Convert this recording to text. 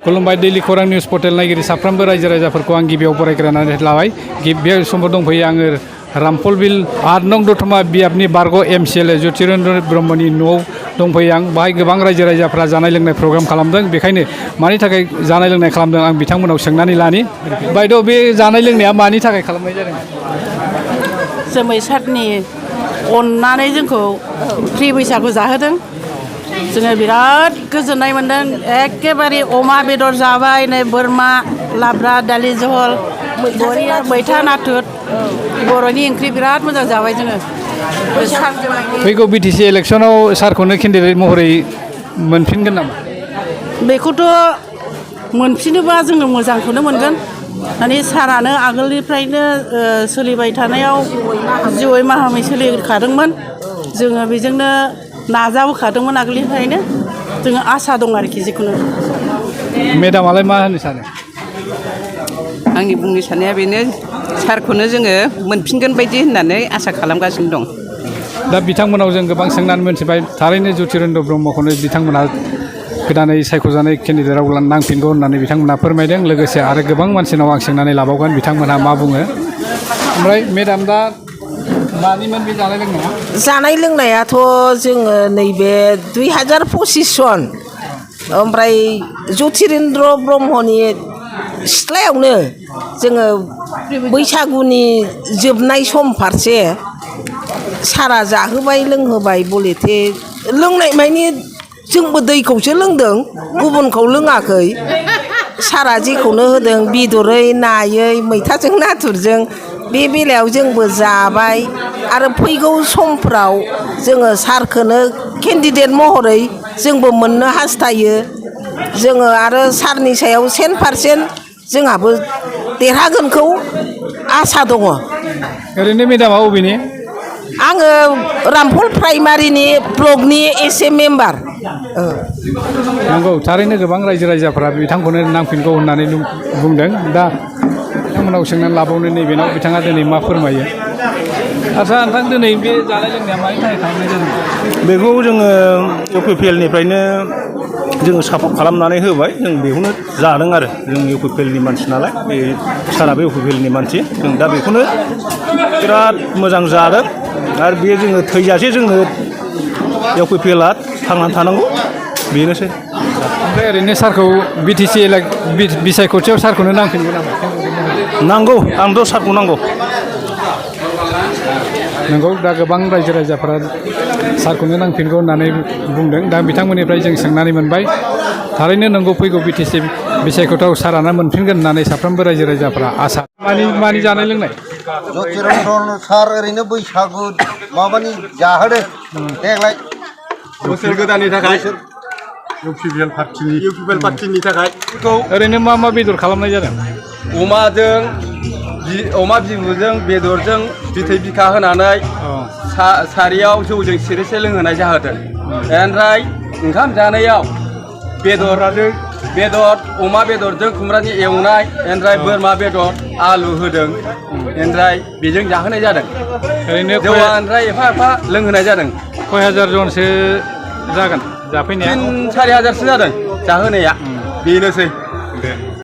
खुलुमबाय दैलि खौरां news portal नायगिरि साफ्रोमबो रायजो राजाफोरखौ आं गिबियाव बरायग्रोनानै लाबाय बे समाव दंफैयो आङो रामफलबिल 8 नं दतमा बियाबनि बारग' MCLA ज्यतिरेन्द्र ब्रह्मनि न'आव दंफैयो आं बाहाय गोबां रायजो राजाफ्रा जानाय लोंनाय प्रग्राम खालामदों बेखायनो मानि थाखाय जानाय लोंनाय खालामदों आं बिथांमोनाव सोंनानै लानि बायद' बे जानाय लोंनाया मानि थाखाय खालामनाय जादों जोमै सारनि अननानै जोंखौ फ्रि बैसागु जाहोदों जोङो बिराद गोजोननाय मोनदों एखेबारे अमा बेदर जाबाय नै बोरमा लाब्रा दालि जहल मैथा नाथुर बर'नि ओंख्रि बिराद मोजां जाबाय जोङो फैगौ BTC इलेक्सनाव सारखौनो केन्डिडेट महरै मोनफिनगोन नामा बेखौथ' मोनफिनोबा जोङो मोजांखौनो मोनगोन माने सारानो आगोलनिफ्रायनो सोलिबाय थानायाव जिउयै माहामै सोलिखादोंमोन जोङो बेजोंनो नाजाबोखादोंमोन आगोलनिफ्रायनो जोङो आसा दं आरोखि जिखुनु मेडामालाय मा होनो सानो आंनि बुंनो साननाया बेनो सारखौनो जोङो मोनफिनगोन बायदि होननानै आसा खालामगासिनो दं दा बिथांमोनाव जों गोबां सोंनानै मोनथिबाय थारैनो ज्यतिरेन्द्र ब्रह्मखौनो बिथांमोना गोदानै सायख'जानाय केन्डिडेटआव नांफिनगौ होननानै बिथांमोना फोरमायदों लोगोसे आरो गोबां मानसिनाव आं सोंनानै लाबावगोन बिथांमोनहा मा बुङो ओमफ्राय मेडाम दा मानिमोन बे जानाय लोंनायाथ' जोङो नैबे 2025 सन ओमफ्राय ज्यतिरेन्द्र ब्रह्मनि सिथ्लायावनो जोङो बैसागुनि जोबनाय सम फारसे सारा जाहोबाय लोंहोबाय बलेथे लोंनाय मानि जोंबो दैखौसो लोंदों गुबुनखौ लोङाखै सारा जेखौनो होदों बेदरै नायै मैथाजों नाथुरजों बे बेलायाव जोंबो जाबाय आरो फैगौ समफ्राव जोङो सारखौनो केन्डिडेट महरै जोंबो मोननो हास्थायो जोङो आरो सारनि सायाव 100% जोंहाबो देरहागोनखौ आसा दङ ओरैनो मेडामा बबेनि आङो रामफल प्राइमारिनि ब्लकनि एसे मेम्बार नंगौ थारैनो गोबां रायजो राजाफ्रा बिथांखौनो नांफिनगौ होननानै बुंदों दा बिथांमोनाव सोंनानै लाबावनो नैबेनाव बिथाङा दिनै मा फोरमायो आच्चा नोंथां दिनै बे जानाय लोंनाया मानि थाखाय खालामनाय जादों बेखौ जोङो UPPLनिफ्रायनो जोङो सापर्ट खालामनानै होबाय जों बेखौनो जादों आरो जों UPPLनि मानसि नालाय बे साराबो UPPLनि मानसि जों दा बेखौनो बिराद मोजां जादों आरो बेयो जोङो थैजासे जोंनो UPPLआ थांनानै थानांगौ बेनोसै ओमफ्राय ओरैनो सारखौ BTC बिसायख'थियाव सारखौनो नांफिनगोन नामा नांगौ आंथ' सारखौ नांगौ नंगौ दा गोबां रायजो राजाफ्रा सारखौनो नांफिनगौ होननानै बुंदों दा बिथांमोननिफ्राय जों सोंनानै मोनबाय थारैनो नंगौ फैगौ BTC बिसायख'थियाव सारानो मोनफिनगोन होननानै साफ्रोमबो रायजो राजाफ्रा आसा मानि जानाय लोंनाय ज्यतिरेन्द्र सार ओरैनो बैसागु माबानि जाहोदों देग्लाय बोसोर गोदाननि थाखाय UPPL पार्टिनि थाखाय ओरैनो मा बेदर खालामनाय जादों अमा बिबुजों बेदरजों बिथै बिखा होनानै सारियाव जौजों सिरिसे लोंहोनाय जाहोदों ओमफ्राय ओंखाम जानायाव बेदर अमा बेदरजों खुमब्रानि एवनाय ओमफ्राय बोरमा बेदर आलु होदों ओमफ्राय बेजों जाहोनाय जादों ओरैनो जौआ ओमफ्राय एफा लोंहोनाय जादों कय हाजार जनसो जागोन जाफैनाया 3-4 हाजारसो जादों जाहोनाया बेनोसै